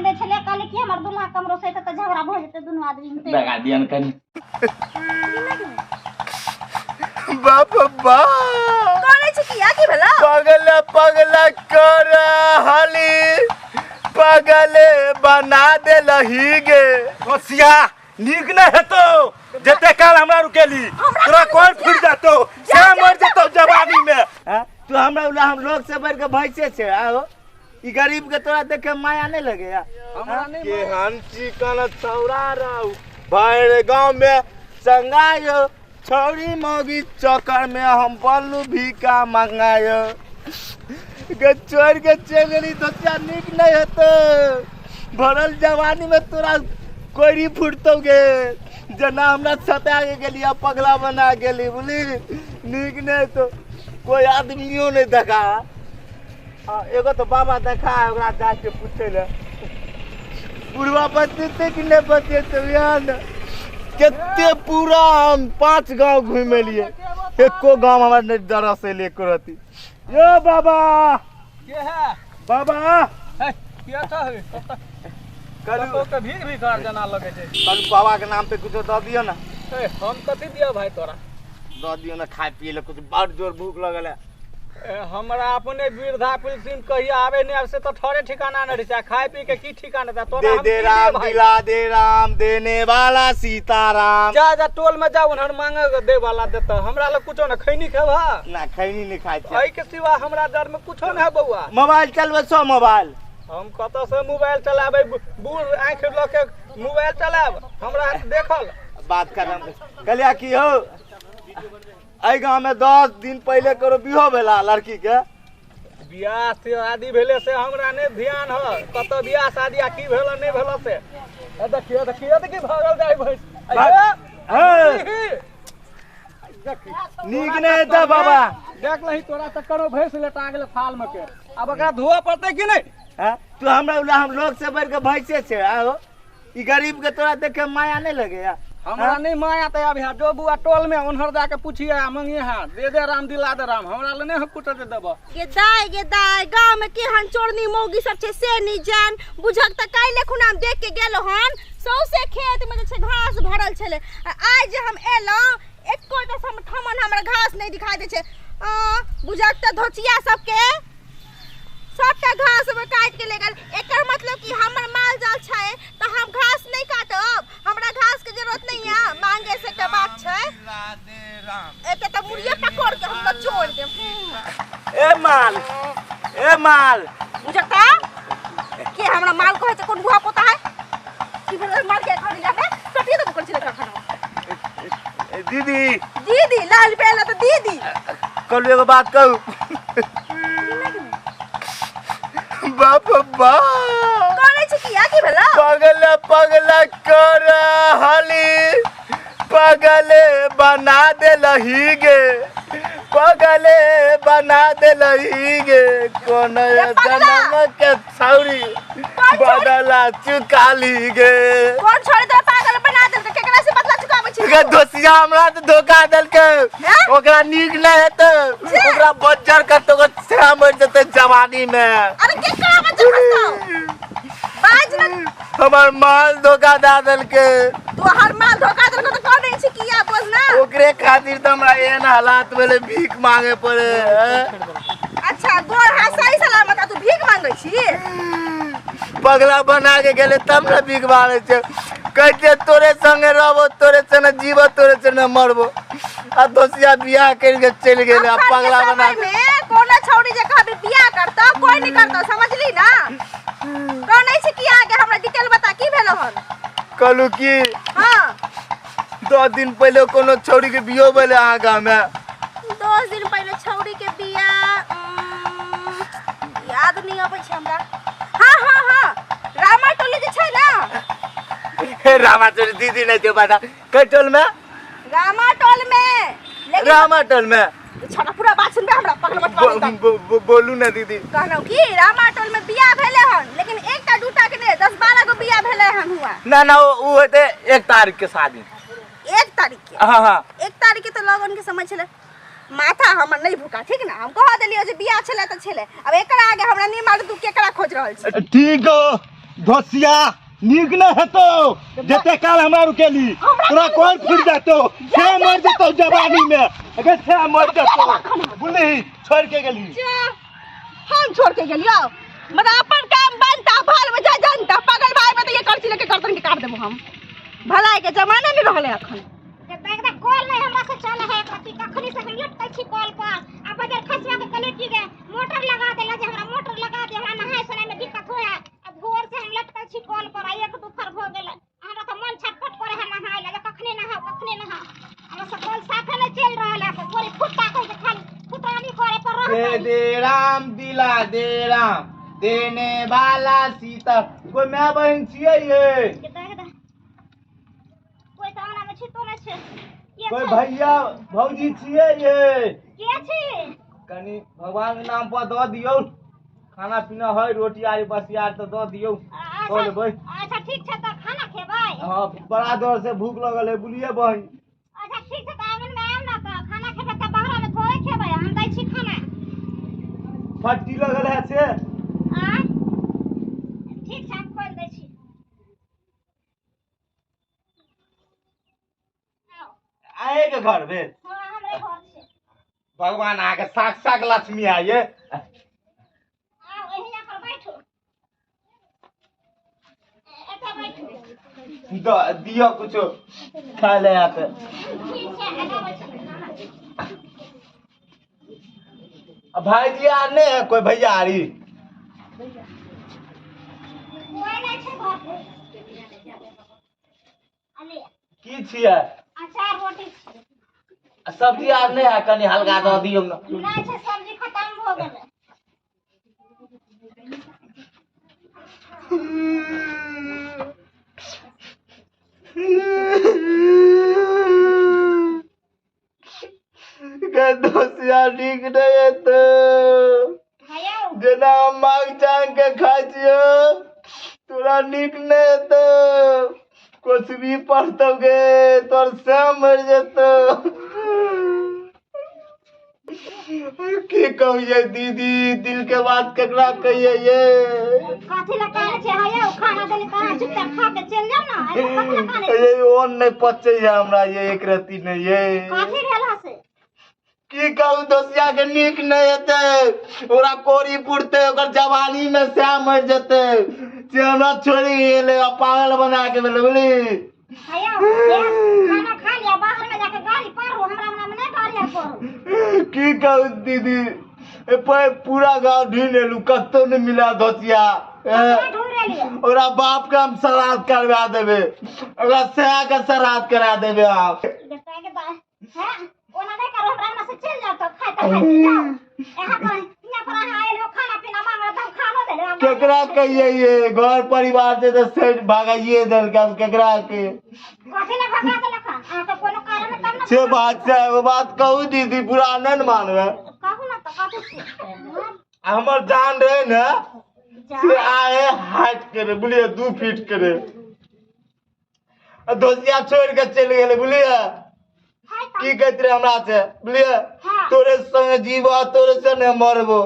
नहि दै छलै, कहली कि हमर दुल्हा कमरो से तऽ झगड़ा भऽ जेतै दुनू आदमी में। लगा दियन कनी। बाप बा। करै छी किया, की भेलौ? पगला पगला कर हली, पगले बना देलही गे। होशिया नीक नहि हेतौ, जते काल हमरा रुकेली तोरा कोन फुट जेतौ से मर जेतौ जवानी में। हाँ? तू हमरा उला हम लोग से बढ़ के भैंसे छे। आओ, ई गरीब के तोरा देखे माया नहीं लगे? हमरा नहीं। केहन चिकन छौड़ा रहू, भर गांव में संगायो, छौड़ी मौगी चक्कर में हम बल्लू भीका मंगायो गे। छोड़ के चलि गेली दोसिया, नीक नहीं हेतौ। भरल जवानी में तोरा कोरी फुटतौ गे, जेना हमरा सता के गेली आ पगला बना गेली। बुझली, नीक नहीं हेतौ। कोई आदमियो नहीं देखा। आ, एगो तो बाबा देखा है, ओकरा जाके पूछे ले, बुढ़वा बचेतै कि नहीं बचेतै। उएह ने कते पूरा हम 5 गांव घुमि एलियै, एको गांव हमरा नहि दरस एलै एको रति। यो बाबा। के है? बाबा। हे, के छ हे? कहलू कतौ के भीख भिखार जना लगे छै। कहलू, बाबा के नाम पे कुछो दऽ दियौ ने। ए, हम कथी दिया भाई तोरा? दऽ दियौ ने खाय पिए लए कुछ, बड़ जोर भूख लगल है। ए, हमरा अपने वृद्धा पेंशन कहिया आबे नहीं आबे से तो ठोरे ठिकाना नहीं रहै छै, आ खाय पी के की ठिकाना था तोरा? दे हम दे की दिए राम भाई? दिला दे राम, देने वाला सीताराम। जा जा, टोल में जा, उन्हर मांगे दे वाला देता। हमरा लग कुछो ना। खैनी खेबा? ना, खैनी नहीं खाइ छियै। एहि के सिवा हमरा डर में कुछो ना है बौआ। मोबाइल चलबै सो मोबाइल? हम कतऽ से मोबाइल चलाबै? बूढ़ आँखि लऽ के मोबाइल चलायब? हमरा हाथ देखल बात खत्म। कहलिया की हो, एहि गाँव में 10 दिन पहले करो बिहो भेला लड़की के? बियाह शादी भेले से हमरा नहि ध्यान है, कतऽ बियाह शादी आ की भेल नहि भेल से। ए देखियो, देखियो, देखी भागल जाय भैंस। हे। नीक नहि हेतै बाबा। देख लही, तोरा चक्कर में भैंस लेटा गेलै थाल में के। आब एकरा धोअ पड़तै कि नहि? हाँ? तू हमरा उला हम लोग से बढ़ के भैंसे छे। आओ, ई गरीब के तोरा देखे माया नहीं लगे? हमरा नहीं माया तऽ अभी जो बुआ टोल में उन्हर जाके पूछिए आ मंगिए। हाँ, दे दे राम, दिला दे राम, हमरा ले नहीं कुछ दे देबो। गे दाय, गे दाय, गाँव में केहन चोरनी मौगी सब छै से नहीं जान। बुझक तऽ काल्हि खुना हम देख के गेलो हन, सौंसे खेत में जे छै घास भरल छलै, आ आइ जे हम एलहुँ एको टा ठमन हमरा घास नहीं दिखाई दै छै। आ, बुझक तऽ धोचिया सबके सबटा घास में काटि के ले गेल। एकर मतलब कि हमर माल जाल छै तऽ हम घास नहीं काटब? हमरा घास के जरूरत नहीं है? मांगे से के बात छै। एते तऽ मुड़िए पकड़ के हम तऽ छोड़ देब। ए माल, ए माल। बुझता के हमरा माल कहै छै? कोन बुआ पोता है की भेल माल के? खाने जाबे कटिए तऽ पकड़ छलै खाना। ए दीदी। दीदी लाल पेला तऽ दीदी। कहलू एगो बात कहू। बाप बा। करै छी किया, की भेल? पगला पगला कर हली, पगले बना देलही गे, पगले बना देलही गे। कोन ए पगला! जन्म के छौरी बदला चुकाली गे। कोन छोड़ी तोरा पागल बना देलकै? केकरा से बदला चुकाबै छी? ओकरा दोसिया हमरा तऽ धोखा देलकै। हैं? ओकरा नीक नहि हेतै, ओकरा बज्जर करतै, ओकर छेआ मरि जेतै जवानी में। अरे केकरा बच्चा फंसाओ, बाज न। हमर माल धोखा दए देलकै। तोहर माल धोखा देलको तऽ कह दै छी किया, बोल ना। ओकरे खातिर तऽ हमरा एहन हालात भेलै, भीख मांगे पड़े हैं। अच्छा, गोर हाथ सही सलामत आ तू भीख मांगै छी? पगला बना के गेलै तब ने भीख मांगे छै। कहते तोरे संगे रहबो, तोरे संगे जीबो, तोरे संगे मरबो, आ दोसिया बियाह करि के चलि गेलै आ अखन के पगला बना समय में कोनो छौड़ी जे कहबी बियाह करतौ, कोई नहीं करतौ, समझली ना? कह नहीं छी किया आगे हमरा डिटेल बता, की भेलो हन? कहलू की, हाँ, 10 दिन पहिले कोनो छौड़ी के बियो भेलै अहाँ गाँव में? 10 दिन पहिले छौड़ी के बियाह, याद नहीं अबै छै हमरा। हाँ हाँ हाँ, रामा टोली जे छै ना। हे रामा टोली दीदी, नहीं त्यो बाता कै टोल में? रामा टोल में, लेकिन रामा टोल में। छोटा, पूरा बात सुनबे? हमरा पगल बटवा देता। बोलू ना दीदी। कहलहुँ कि रामा टोल में बियाह भेलै हन, लेकिन एकटा दूटा के नहि, 10-12 गो बियाह भेलै हन हुआ। ना ना, ओ हेतै 1 तारीख के शादी। 1 तारीख के? हाँ हाँ। 1 तारीख के तऽ लगन के समय छलै। माथा हमर नहीं भूका, ठीक ना? हम कह देलियो जे बियाह छलै तऽ छलै। अब एकरा आगे हमरा नहीं मालूम तू केकरा खोज रहल छी। ठीक हो, धोसिया नीक नहि हेतौ जते काल हमरा रुकेली तोरा कोन फिर जेतौ से मर जेतौ जवानी में अगर से मर जेतौ बुझली छोड़ के गेली जा, हम छोड़ के गेलियो मतलब अपन काम बनता भाल में जा जनता पागल भाई में तो ये करची लेके गर्दन के काट देबो हम। भलाई के जमाना नहीं रहले अखन। एकटा कॉल नहीं हमरा से चले है कथी कखनी से हम लटकै छी कॉल पर आ बजर खसवा के कहलियै कि गे मोटर लगा देला जे हमरा मोटर लगा दे, हमरा नहाय सोनाय में दिक्कत होय है। आ भोर से हम लटकै छी कॉल पर आ एक दुपहर भऽ गेलै, हमरा तऽ मन छटपट करे है नहाय ला जे कखनी नहाउ कखनी नहाउ। हमरा से कॉल साफे नहीं चलि रहल है, बोली फुट्टा कहि के खाली फुटानी करे पर दे रहतै। दे राम दिला दे राम देने वाला सीता। कोई my बहन छियै ये? कोई तऽ अंगना में छितो नहि छै। के कोई छै? भैया भौजी छियै ये? के छी? कनी भगवान के नाम पर दऽ दियौ, खाना पीना है रोटी आर बस यार तऽ दऽ दियौ, खा लेबै। अच्छा ठीक छै, तऽ खाना खेबै? हाँ बड़ा डर से भूख लगल है बुझलियै बहिन। अच्छा ठीक छै, तऽ आंगन में आउ ने तऽ खाना खेबै, तऽ बाहर में थोड़े खेबै, हम दै छी खाना। फट्टी लगल है से? आँय ठीक छै, हम खोलि दै छी। अहें के घर भेल? हाँ हमरे घर छै। भगवान अहाँके साक्षात लक्ष्मी आइए। आउ एहिना पर बैठू, एतऽ बैठू। दऽ दियौ कुछो खाय ले आते। ठीक छै, आगाँ बैठू खाना। भाईजी आर नहीं है कोई भैया आरी? कोई नहि छै घर पर। अले की छियै? अचार रोटी छियै। सब्जी आर नहीं है? कनी हल्का दऽ दियौ ने। नहि छै, सब्जी खतम भऽ गेलै। गे दोसिया नीक नहि हेतौ। हैयौ जेना हम मांग चांग के खाइ छियौ तोरा नीक नहि हेतौ, कुछ भी पढ़तौ गे तोर से मरि जेतौ। की कहियै दीदी, दिल के बात केकरा कहियै ये? कथी लए कानै छै? हैयौ खाना देली तऽ अहाँ चुपचाप खा के चलि जाउ ने, एहिमे कथी लए कानै छै? ये ओन नहीं पचै है हमरा ये एक रत्ती नहीं ये। कथी भेल हँ से? की कहू दोसिया के नीक नहीं हेतै, ओकरा कोरी पुरतै, ओकर जवानी में सएह मरि जेतै। से हमरा छोड़ि गेलै आ पागल बना के गेलै बुझली। हैयौ खाना खा लिअ, बाहर में जाके गाड़ी पढ़ू, हमरा अंगना में नहि गाड़ी आर पढ़ू। की कहू दीदी, पूरा गाँव ढूंढ एलू कतौ नहीं मिला दोसिया। ककरा ढूंढ एलियै? ओकरा बाप के हम श्राद्ध करवा देबै, ओकरा सएह के श्राद्ध करा देबै आप। बेटा के दाय हैं ओना नहि करू, हमरा अंगना से चलि जाउ तऽ खाइ तऽ खाइ जाउ। यहाँ पर यहाँ पर अहाँ आयल हो खाना पीना मांगल तऽ हम खानो देलहुँ। केकरा कहियै ये, घर परिवार से तऽ सेठ भागाइए देलकै, अब केकरा के? कथी लए भगा देलक हन? अहाँके कोनो कारण है तब ने। से बात छै, एगो बात कहू दीदी, बुरा नहि ने मानबै? कहू ने तऽ कथी छै? आ हमर जान रहे ने से आए हाइट के रहे बुझलियै, 2 फीट के रहे, आ दोसिया छोड़ि के चलि गेलै बुझलियै। की कहैत रहे हमरा से बुझलियै, तोरे संगे जीबो तोरे संगे मरबो,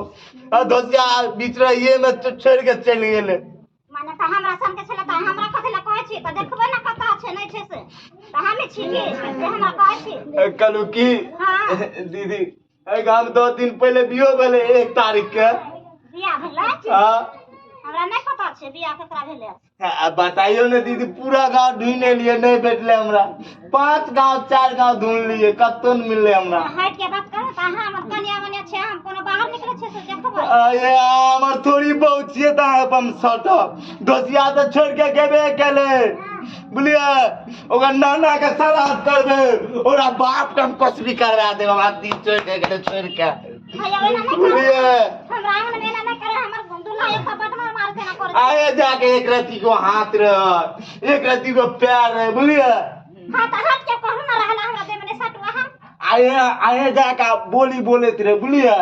आ दोसिया बीच रहिये में छोड़ि के चलि गेलै। माने तऽ हमरा संगे छलै तऽ हमरा कथी लए कहै छी? तऽ देखबै ने कतऽ छै नहि छै से, तऽ हमे छी की जे हमरा कहै छी? कहलू की हाँ। दीदी, एहि गाम 2 दिन पहिले बियो भेलै 1 तारीख के। बियाह भेलै? हाँ। हमरा नहि पता छै बियाह केकरा भेलै। आ बताइयो ने दीदी, पूरा गाँव ढूंढ एलियै नहीं भेटलै हमरा, 5 गाँव 4 गाँव ढूंढ लियै कतौ नहीं मिललै हमरा। हटि के बात करू तऽ अहाँ हमर कनिया मनिया छै, हम कोनो बाहर निकलै छियै से देखबै? अरे हमर थोड़ी बहुत छियै तऽ अहाँ हम सटब, दोसिया तऽ छोड़ि के गेबे केलै बुझलियै, ओकर नाना के श्राद्ध करबै, ओकरा बाप के हम कुछ भी करवा देब, हमरा दिल छोड़ि के गेलै छोड़ि के भैया ओना नहि करू। बुझलियै। हमरा आंगन में एना नहि करू, हमर दूल्हा एक बटमा मारते ना करू। आए जाके एक रत्ती को हाथ रहे एक रत्ती को पैर रहे बुझलियै। हाँ तऽ हट के कहू ने, रहला हमरा देह में नहि सटू अहाँ। आए आए जाके बोली बोलैत रहे बुझलियै।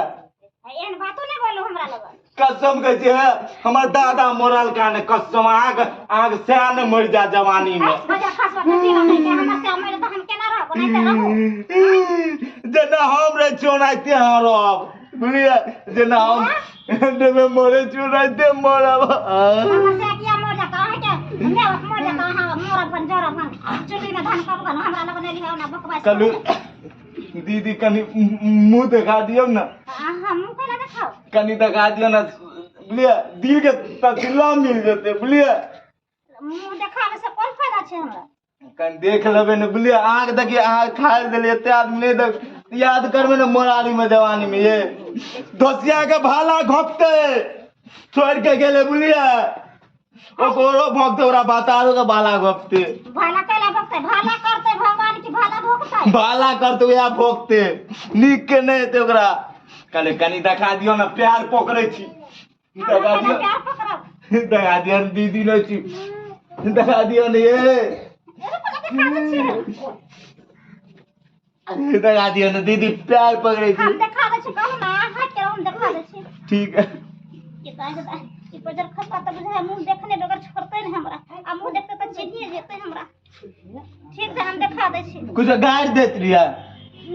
एहन बातो नहि बोलू हमरा लग। कसम कहै छियै हमर दादा मरल का ने कसम, अहाँके अहाँके सएह ने मरि जा जवानी में। बजा खसबा के जीवन है के हमर से मरि तऽ हम केना रहब? नहि तऽ रहू। जेना हम रहै छी ओनाहिते अहाँ रहब बुझलियै, जेना हम देहमे मरै छी ओनाहिते मरब। हमर से किया मर जा? माय बाप मर जाता अहाँ मोर अपन जर अपन चुल्ही में धान कब गल हमरा लग नहीं लिहा ना बकवास। कलू दीदी कनी मुंह देखा दियौ ना। अहाँ मुंह कैला देखाओ? कनी देखा दियौ ना, बुझलियै, दिल के तसल्ला मिल जेतै, बुझलियै। मुंह देखाबै से कोन फायदा छै हमरा? कनी देख लेबै ने, बुझलियै। अहाँके देखियै अहाँ खाय देलियै एते आदमी नहि देख, याद करबै ने मोरारी में जवानी में ये दोसिया के भाला घोपते छोड़ के गेले, बुझलियै। ओकरो भोगते ओकरा बतारो के भाला घोपते। भाला कैला भोगते? भाला करते भगवान की भाला भोगते? भाला करते वएह भोगते, नीक के नहि हेतै ओकरा। कहले कनी देखा दियौ ने, प्यार पकड़ै छी, देखा दियौ, प्यार पकड़ब, देखा दियौ ने दीदी नहि छी, देखा दियौ ने ये, देखा दियौ ने दीदी, प्यार पकड़ै छी। हम देखा दै छी, कहू ना हट के हम देखा दै छी। ठीक है। कि ताहि से ई बजर खसा तऽ बुझाय मुंह देखने बगैर छोड़तै नहि हमरा, आ मुंह देखते तऽ चिन्हिए जेतै हमरा। ठीक छै, हम देखा दै छी। कुछ गारि दैत रहियै?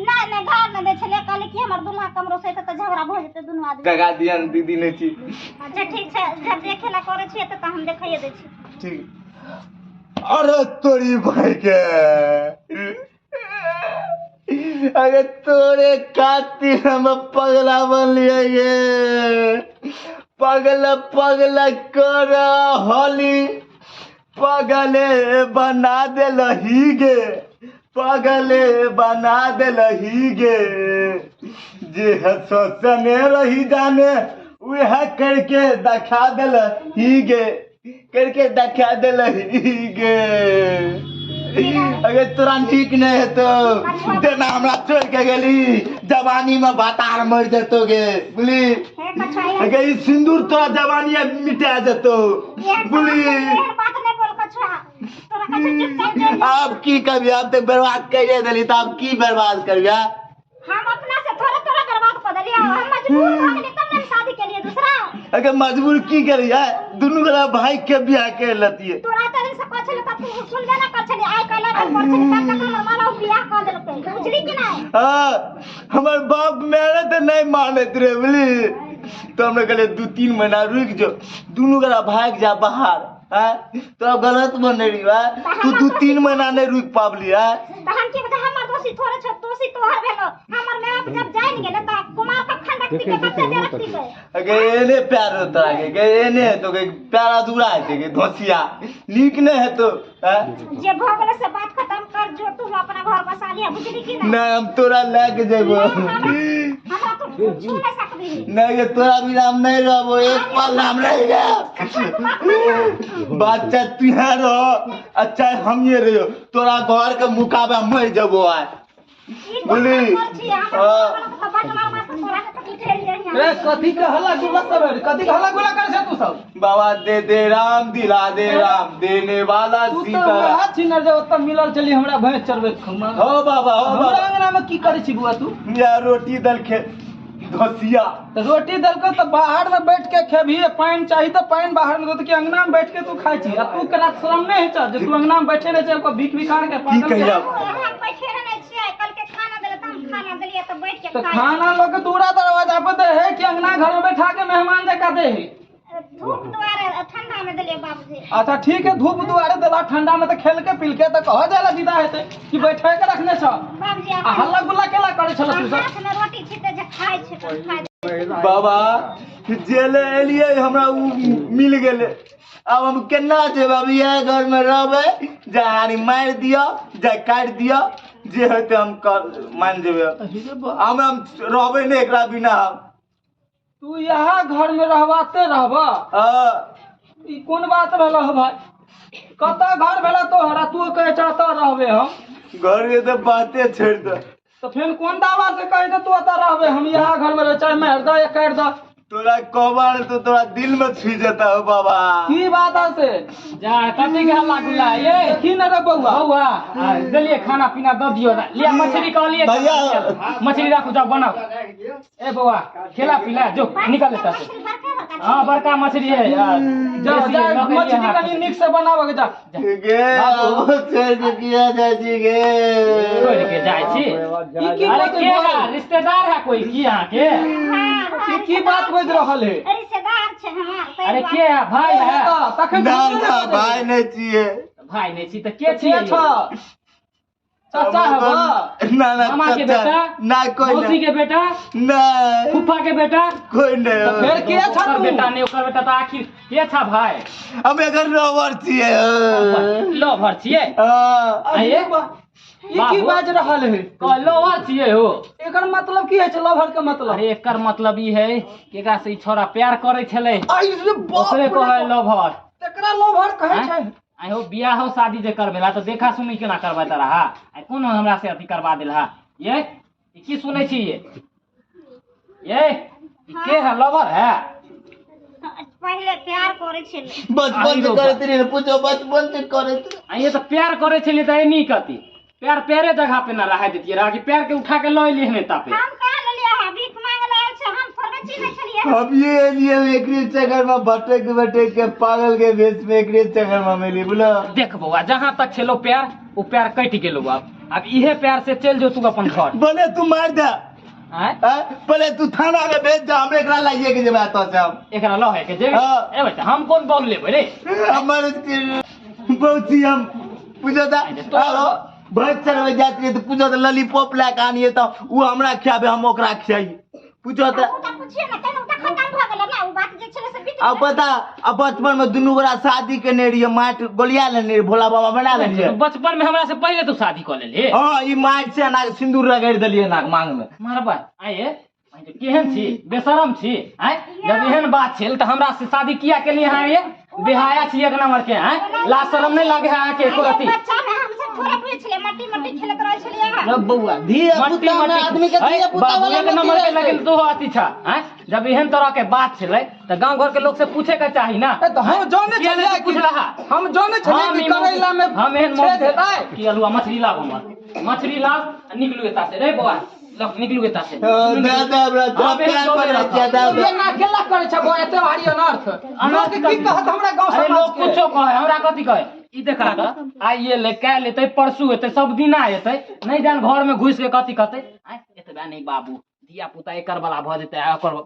नहि नहि, गारि नहि दै छलै, कहली कि हमर दुल्हा कमरो से तऽ झगड़ा भऽ जेतै दुनू आदमी। देखा दियौ ने दीदी नहि छी। अच्छा ठीक छै, जब देखे ला करै छियै तऽ हम देखाइए दै छी। ठीक। अरे तोरी भाई के, अरे तोरे खातिर हम पगला बनलियै ये, पगला पगला कर होली, पगले बना देलही गे, पगले बना देलही गे, जे सोचने रही जाने वह करके देखा देलही गे, करके देखा देलही गे। अगर तोरा नीक नहीं हेतौ तेना हमरा छोड़ के गेली, जवानी में भातार मर जेतौ गे, बुझली। हे कछुआ, अगर ई सिंदूर तोरा जवानी में मिटा जेतौ, बुझली। एहन बात नहि बोल कछुआ, तोरा कछुआ चुपचाप चलि। आब की करबी, आब तऽ बर्बाद करिए देली, तऽ आब की बर्बाद करबी? हम अपना से थोड़ा थोड़ा बर्बाद कर देलियै, हम मजबूर भऽ गेलियै तब ने शादी केलियै दूसरा। अगर मजबूर की करियै, दुनू गोरा भाई के बियाह कर लेतियै। तोरा तऽ से कहै छलै तऽ तू सुनबे ना कर छली, आइ काल्हि अगर कर छली तब तक हमर माँ बाप बियाह कऽ देलकै, बुझली कि नहि? हाँ, हमर बाप मेरे तऽ नहीं मानैत रहे, बुझली। तो हमरा कहलियै 2-3 महीना रुकि जो, दुनू गोरा भागि जा बाहर। हाँ, तो गलत बने रही बा, तू 2-3 महीना नहीं रुक पाबली। हाँ तऽ हम की बताउ, हमर दोषी थोड़े छौ, दोषी तोहर भेलो। हमर माय बाप जब जानि गेलै तऽ कुमार कखन रखती के, कते देर रखती के? अगे एने प्यार होता है गे, एने तो गे प्यार अधूरा है गे, धोसिया नीक नहीं है तो। हाँ? जे भऽ गेलै से बात खत्म कर, जो तू अपना घर बसा लिया, बुझली कि नहि? नहीं, हम तोरा लए के जेबो। हमरा तू छू नहि सकबी। नहीं गे, तोरा बिना हम नहीं रहबो, एक पल हम रह गए। बच्चा तू यहाँ रहो, अच्छा हम ये रहो, तोरा घर के मुकाबला मर जेबो आय, बुझली। रे कथी के हल्ला गुल्ला सब है? कथी के हल्ला गुल्ला कर छे तू सब? बाबा दे दे राम, दिला दे राम, देने वाला तू तो सीता। वएह छिनर जे ओतऽ मिलल छली हमरा भैंस चरबै खुमा। हो बाबा, हो हमरा बाबा। अंगना में की करै छी बुआ तू? या रोटी दलखे धोसिया। तऽ रोटी देलको तऽ बाहर में बैठ के खेबही, पानि चाही तऽ पानि बाहर में देतौ कि अंगना में बैठ के तू खाइ छी? आ तू केना शरम नहि होइ छौ जे तू अंगना में बैठे रहै छै, ओकर भीख भिखार के की पागल कहिया? हम बैठे रहै छियै, कल के खाना देले तऽ हम खाना देलियै तऽ बैठ के तऽ खाइ। खाना लऽ के दूरा दरवाजा पर दे है कि अंगना घर में बैठा के मेहमान जकाँ दे है? धूप दुआरे ठंडा में देलियै बाबूजी। अच्छा ठीक है, धूप दुआरे देला ठंडा में तऽ खेल के पील के तऽ कह जाला विदा हेतै कि बैठे के रखने छ? बाबूजी आ हल्ला गुल्ला केला करै छल तू सब? हाथ में रोटी छिते जे खाइ छै तऽ खाइ। बाबा जेले एलियै हमरा उ मिल गेलै, आब हम केना जेबै? अब इएह घर में रहबै, जहानी मारि दिअ, जा काटि दिअ, जे हेतै हम कर मान जेबै। हमरा रहबै नहि एकरा बिना हम। तू यहाँ घर में रहबाते रहबा? हाँ। ई कोन बात भेल हो भाई? कतऽ घर भेल तोहरा, तू कहै छह एतऽ रहबे हम? घर के तऽ बाते छोड़ि दे। तऽ फेर कोन दावा से कहै छह तू एतऽ रहबे हम, यहाँ घर में रह, चाहे मारि दऽ या काटि दऽ? तोरा कहबा ने तो तोरा दिल में छुई जेता हो बाबा। की बात है से? जा कथी के हल्ला गुल्ला ये? की न रे बौआ? बौआ, देलिए खाना पीना दऽ दियौ, लिया मछली कहलिए भैया। मछली राखू, जाओ बनाओ। ए बौआ खेला पीला जो निकल एतऽ से। हाँ बड़का मछली है। जा जा मछली कनी नीक से बनाबऽ के जा। गे आब छोड़ि के किया जाइ छी गे? छोड़ि के जाइ छी? ई की अरे बात के है? है? रिश्तेदार है कोई की अहाँ के? ई की बात बाजि रहल है? रिश्तेदार छै हमर, ताहि अरे दुआरे। के है भाई है? तऽ तखन ना ना, भाई नहीं छिए। भाई नहीं छी तऽ के के छियै? छ चाचा हबा? ना ना। मामा के चाचा बेटा? ना, कोई मौसी नहीं। के बेटा? नहीं। फूफा के बेटा? कोई नहीं। फेर के छ ओकर तू? बेटा नहीं, ओकर बेटा तऽ आखिर के छ भाई? हम एकर लवर छिए। लोभर छियै? हाँ। आये? ई की बाबू। बाजि रहल है? लोभर छियै हो? एकर मतलब की होइ छै, लभर के मतलब? अरे एकर मतलब ई है कि एकरा से ई छोरा प्यार करै छलै। आई रे बाप ओकरे रे कहै बाप। लोभर। तकरा लभर कहै आँय? छै? आइ हो बियाह हो शादी जे करबेला तऽ देखा सुनी केना करबै तोरा? हा आइ कोन हमरा से अथी करबा देल हा? ये ई की सुनै छी ये? ये ई के है, लवर है? पहिले प्यार करै छलै। बचपन से करैत रहिए, पूछो, बचपन से करैत रहिए। आ ये तऽ प्यार करै छलियै तऽ एनी कथी प्यार प्यारे जगह पे ना रहा देतियै रहा कि प्यार के उठा के लऽ एलियै हन एता पे? हम कहाँ लेलियै हँ, भीख मांगे लए आयल छै, हम थोड़बे चिन्है छलियै। हम ये लिए एकरे चक्कर में भटक भटक के पागल के भेष में एकरे चक्कर में मिली बोलो। देख बौआ, जहाँ तक छेलो प्यार, ओ प्यार कटि गेलो। आब इहे प्यार से चलि जो तू अपन घर। बोले तू मार दे। आँय? हाँ? बोले तू थाना में भेज दे, हम एकरा लाइए के जेबै एतऽ से हम। एकरा लऽ के जेबी? हाँ। ए बेटा, हम कोन बॉल लेबै रे? हमर बहुत ही हम पूछो तऽ भैंस चरबै जाइत रहियै तऽ पूछो तऽ लॉलीपॉप लए कऽ आनियै तऽ ओ हमरा खियाबे, हम ओकरा खियाइए, पूछो तऽ। ओ तऽ पुछिए ने, तहन ओ तऽ खतम भऽ गेलै ने, ओ बात जे छलै से बीत अब गेलै। पता, अब बचपन में दुनू गोरा शादी केने रहियै, माटि गोलिया लेने रहियै, भोला बाबा बना लेलियै। बचपन में हमरा से पहिले तू शादी कऽ लेलही? हँ, ई माटि से एना सिन्दूर रगड़ि देलियै एना मांग में। मारबा आये, केहन छी, बेशरम छी। आँय, जब एहन बात छल तऽ हमरा से शादी किया केलियै अहाँ? ये बेहाया छी एक नंबर के। आँय, लाज शरम नहि लागे है अहाँके एको रति? बच्चा में हम सब थोड़े बुझै छलियै, मट्टी मट्टी खेलैत रहै छलियै। रे बौआ, धिया मट्टी पुता में मट्टी आदमी के धिया पुता बाबू, वाला एक नंबर के मट्टी लेकिन तू अथी छा। आँय, जब एहन तरह के बात छलै तऽ गाँव घर के लोग से पूछे के चाही ना। ए तऽ हम जाने किया छलियै नहि कि पूछलहा? हम जाने छलियै हम कि ई मौगी- करैला में हम एहन छेद मौगी- हेतै। कि अलुआ मछली लाब, हमर मछली लाब आ निकलू एता से। रे बौआ, लग निकलू एता से। दे दे हमरा, तोरा हाँ, बेटा, प्यार दो पकड़ै बेटा। छियै, दे दे। ये ना केला करै छै बौआ एते भारी अनर्थ? अनर्थ लोक की कहत हमरा गाँव अरे समाज लोग के? कुछो कहे, हमरा कथी कहे? ई देखा तऽ आइ एलै, काल्हि एतै, परसू एतै, सब दिना एतै, नहि जान घर में घुसि के कथी कहतै। आँय, एतबे नहि बाबू, धिया पुता एकर वाला भऽ जेतै आ ओकर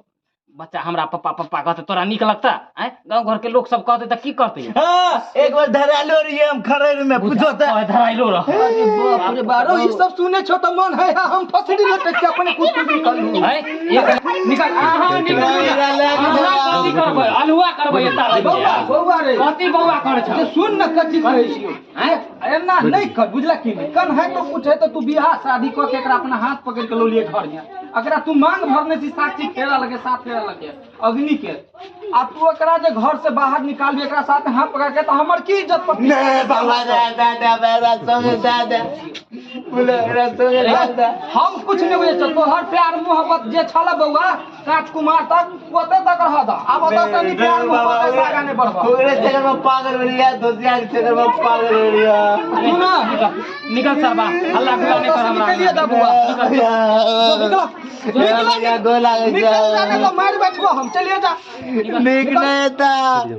बच्चा हमरा पप्पा पप्पा कहतै, तोरा नीक लगता? आँय, गाँव घर के लोग सब कहतै तऽ की करतै? हाँ, एक बार धरालो रहियै हम खरैर में, पूछो तऽ। ओए, धराइलो रह। अरे बाप रे बाप, ई सब सुने छो तऽ मन है हम फसड़ी लटक के अपने कुछ कुछ निकलू। आँय, एक निकल, अहाँ निकलू। अहाँ कथी करबै? अलुआ करबै एता रहि के? बौआ, बौआ रे। कथी बौआ करै छौ? जे सुन न कथी कहै छियौ। आँय? एना नहि कर, बुझला की नहि? कन है तो कुछ है तो तू बियाह शादी कऽ के एकरा अपना हाथ पकड़ के लौलिए घर में। एकरा तू मांग भरने छी, साक्षी फेरा लगे, साथ फेरा लगे अग्नि के, आ तू एकरा जे घर से बाहर निकालबी एकरा साथ हाथ पकड़ के तऽ हमर की इज्जत प्रतिष्ठा? नहीं बाबा, दे दे दे, मेरा संगे दे दे, बोले मेरा संगे दे दे। हम कुछ नहि बुझै छियौ, तोहर प्यार मोहब्बत जे छल बौआ काट कुमार तक ओते तक रह दह, आब ओतऽ से नहीं प्यार मोहब्बत ऐसा आगा नहीं बढ़बह। ओकरे चक्कर में पागल हो लिया, दोसिया के चक्कर में पागल हो लिया। सुन ना। निकल निकल सरबा, हल्ला गुल्ला नहीं कर हमरा। निकलिए दा बौआ, निकल निकल गोला। निकल जाने तो मार बैठबो हम, चलिए जा। निक नहीं था।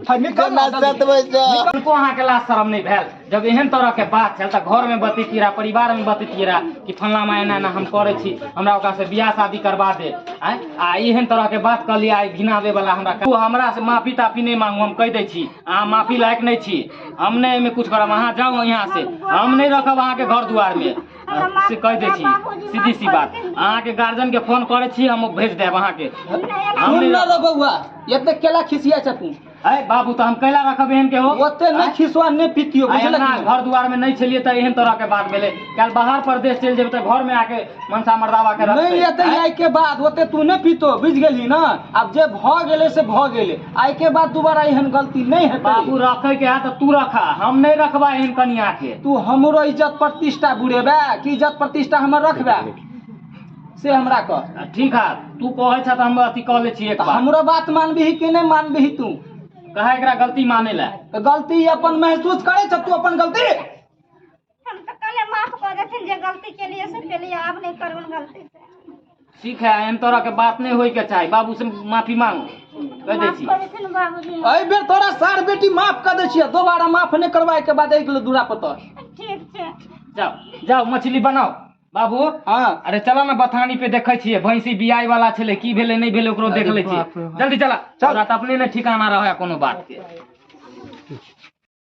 हाँ, निकल ना, सत बजे किनको अहाँके लाज शरम नहि भेल? जब एहन तरह के बात छल तऽ घर में बतैतियै रहा, परिवार में बतैतियै रहा कि फल्लाँ माँ एना एना हम करै छी, हमरा ओकरा से बियाह शादी करबा दे। आँय, आ एहन तरह के बात कहलियै आइ घिनाबे वाला हमरा। तू हमरा से माफी ताफी नहि मांगू, हम कहि दै छी अहाँ माफी लायक नहि छी। हम नहि एहिमे कुछ करब, अहाँ जाउ यहाँ से, हम नहि रखब अहाँके घर दुआर में, से कहि दै छी सीधी सी बात। अहाँके गार्जियन के फोन करै छी हम, भेज देब अहाँके। हम सुन नहि ना रे बौआ, एते केला खिसिया छ तू? अरे बाबू, तऽ हम कैला रखब एहन के हो? ओते नहि खिसवा, नहि पीतियो, आइ बुझलक एना कि नहि? घर दुआर में नहीं छलियै तऽ एहन तरह के बात भेलै, काल्हि बाहर परदेश चलि जेबै तऽ घर में आके मनसा मर्दावा के रखतै। नहि एते आइ के बाद ओते तू नहि पीतो, बुझि गेलही ना? आब जे भऽ गेलै से भऽ गेलै, आइ के बाद दोबारा एहन गलती नहि हेतै। बाबू, रखे के है तऽ तू रखा, हम नहीं रखबा एहन कनिया के। तू हमरो इज्जत प्रतिष्ठा बुढ़ेबे कि इज्जत प्रतिष्ठा हमर रखबे, से हमरा कह। ठीक है, तू कहै छ तऽ हम अथी कऽ लै छी एक तऽ बार। हमरो बात मानबिही कि नहि मानबिही तू? कहे एकरा गलती माने ला। तऽ गलती अपन महसूस करै छ तू अपन गलती? हम तऽ कहले माफ कऽ देथिन, जे गलती केलिए से केलिए, आब नहि करबन गलती से। ठीक है, एहन तरह के बात नहीं होय के चाही, बाबू से माफी मांगू, कह दै माफ छी। कऽ देथिन बाबूजी। एहि बेर तोरा सार बेटी माफ कऽ दै छियै, दोबारा माफ नहि करवाए के बाद एक दूरा पर तोर। ठीक छै। जाओ जाओ, मछली बनाओ। बाबू। हाँ। अरे चल ना, बथानी पे देखै छियै, भैंसी बियाई वाला छलै, की भेलै नहि भेलै ओकरो देख लै छियै। बाप रे बाप। जल्दी चला। चल। तोरा तऽ अपने नहि ठिकाना रहै कोनो बात के।